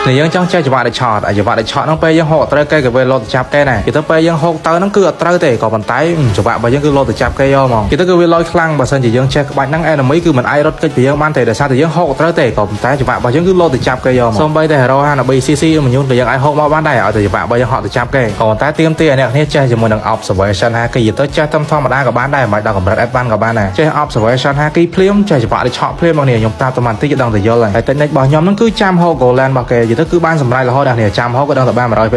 នេះយើងចង់ចេះចង្វាក់ដែលឆតអាចង្វាក់ដែលឆតហ្នឹងពេលយើងហូកអត់ត្រូវគេក៏វាលោតទៅចាប់គេដែរគេទៅពេលយើងហូកទៅហ្នឹងគឺអត់ត្រូវទេក៏ប៉ុន្តែចង្វាក់របស់យើងគឺលោតទៅចាប់គេយកហ្មងគេទៅគឺវាលយខ្លាំងបើសិនជាយើងចេះក្បាច់ហ្នឹង enemy គឺមិនអាចរត់គេចពីយើងបានទេដោយសារតែយើងហូកអត់ត្រូវទេក៏ប៉ុន្តែចង្វាក់របស់យើងគឺលោតទៅចាប់គេយកហ្មងសូម្បីតែ hero Hanabi CC មញូនក៏យើងអាចហូកមកបានដែរឲ្យតែចង្វាក់របស់យើងហក់ទៅចាប់គេក៏ប៉ុន្តែទៀមទាអ្នកគ្នាចេះជាមួយនឹង observation haki ទៅចេះតាមធម្មតាក៏បានដែរមិនដល់កម្រិត advance ក៏បានដែរចេះ observation haki ភ្លាមចេះចង្វាក់ដែលឆក់ភ្លាមមកនេះខ្ញុំប្រាប់តែបន្តិចដឹងតែយល់ហើយហើយ technique របស់ខ្ញុំហ្នឹងគឺចាំហូក golan របស់គេនិយាយទៅគឺបានសម្រេចរហូតដល់នេះចាំហូកក៏ដឹងតែបាន100%ហើយ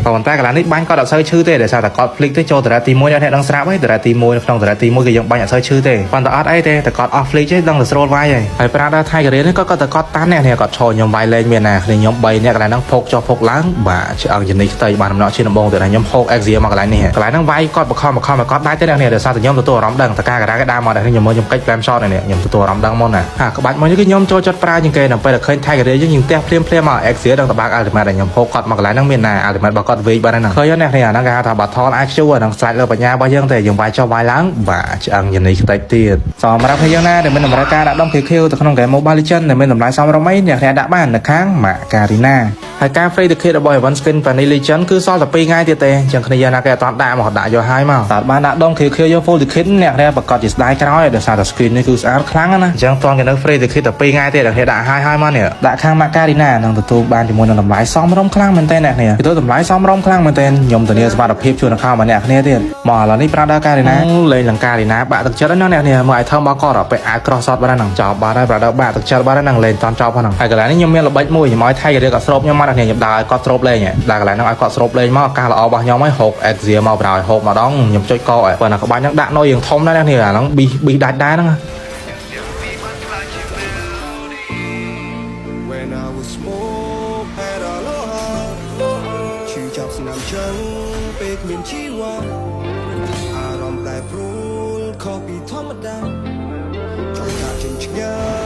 ក៏ប៉ុន្តែកន្លែងនេះបាញ់គាត់អត់សូវឈឺទេដោយសារតែគាត់ flick ទៅចូល turret ទី1អ្នកដឹងស្រាប់ហើយ turret ទី1ក្នុង turret ទី1គឺយើងបាញ់អត់សូវឈឺទេប៉ុន្តែអត់អីទេតែគាត់អស់ flick ទេដឹងតែស្រួលវាយហើយហើយប្រាដល់ថៃកូរ៉េនេះគាត់ក៏តែគាត់តាន់អ្នកនេះគាត់ឈរខ្ញុំវាយលេងមានណាគ្នាខ្ញុំ3អ្នកកន្លែងហ្នឹងភោកចុះភោកឡើងបាទឆ្អឹងជំនីខ្ទៃបានដំណក់ជាដំបងទៅណាខ្ញុំហូក Exia មកកន្លែងនេះកន្លែងហ្នឹងវាយគាត់បខំបខំឲ្យគាត់ដាច់ទេអ្នកនេះដោយសារតែខ្ញុំទទួលអារម្មណ៍ដឹងតកាការ៉ាគេដើរមកដល់ខ្ញុំមើលខ្ញុំកិច្ច flame shot នេះខ្ញុំទទួលអារម្មណ៍ដឹងមុនណាហាក្បាច់មកនេះគឺខ្ញុំចូលចិត្តប្រើជាងគេដល់ពេលតែឃើញថៃកូរ៉េយើងយើងផ្ទះភ្លាមភ្លាមមក Exia ដឹងតបាក់ ultimate ដែលខ្ញុំហូកគាត់មកកន្លែងហ្នឹងមានណា ultimate របស់គាត់វេកបានហ្នឹងឃើញអ្នកនេះអាហ្នឹងគេហៅថា battle IQ អាហ្នឹងស្រេចលើបញ្ញារបស់យើងទេយើងវាយចុះវាយឡើងបាទឆ្អឹងជំនីខ្ទេចទៀតសម្រាប់គ្នាយើងណាដែលមានតម្រូវការដាក់ដុំ KQ ទៅក្នុង game Mobile Legends ដែលមានតម្លៃសមរម្យអ្នកគ្នាដាក់បាននៅខាង Macarena ហើយការ free ticket របស់ Event Skin Fanny Legend គឺសល់តែ2ថ្ងៃទៀតទេអញ្ចឹងគ្នាយើងណាគេអត់តាន់ដាក់មកដាក់យកហើយមកតើបានដាក់ដុំ KQ យក full ticket អ្នកគ្នាប្រកាសជាស្ដាយក្រោយដោយសារតែ skin នេះគឺស្អាតខ្លាំងណាស់អញ្ចឹងតន់គេនៅ free ticket តែ2ថ្ងៃទៀតអ្នកគ្នាដាក់ហើយហើយមកនេះដាក់ខាង Macarena នឹងទទួលបានជាមួយនឹងតម្លៃសមរម្យខ្លាំងមែនទែនអ្នកគ្នាគឺទៅតម្លៃសមរម្យខ្លាំងមែនទែនខ្ញុំធានាសុវត្ថិភាពជូនដល់ខោមកអ្នកគ្នាទៀតមកឥឡូវនេះប្រាដល់ Karina លេងលង្ការីណាបាក់ទឹកចិត្តណាអ្នកគ្នាមើល item របស់គាត់ដល់ពេលអាវ cross shot បាត់ហ្នឹងចប់បាត់ហើយប្រាដល់បាក់ទឹកចិត្តបាត់ហ្នឹងលេងតន់ចប់ហ្នឹងហើយកន្លែងនេះខ្ញុំមានល្បិចមួយខ្ញុំឲ្យថៃគេរៀបគាត់ស្រូបខ្ញុំមកអ្នកគ្នាខ្ញុំដើរឲ្យគាត់ស្រូបលេងដើរកន្លែងហ្នឹងឲ្យគាត់ស្រូបលេងមកឱកាសល្អរបស់ខ្ញុំហើយហូក Exia មកបណ្ដោយហូកម្ដងខ្ញុំចុចកឲ្យប៉ុន្តែក្បាច់ហ្នឹងដាក់នុយយើងធំណាស់អ្នកគ្នាអាហ្នឹងប៊ីសប៊ីសដាច់ដែរហ្នឹង When I was small had aloha ឈឺចាប់ស្នាមចឹងពេលគ្មានជីវ៉ាអារម្មណ៍ប្រែប្រួលខុសពីធម្មតាចង់ចាក់ចេញឆ្ងា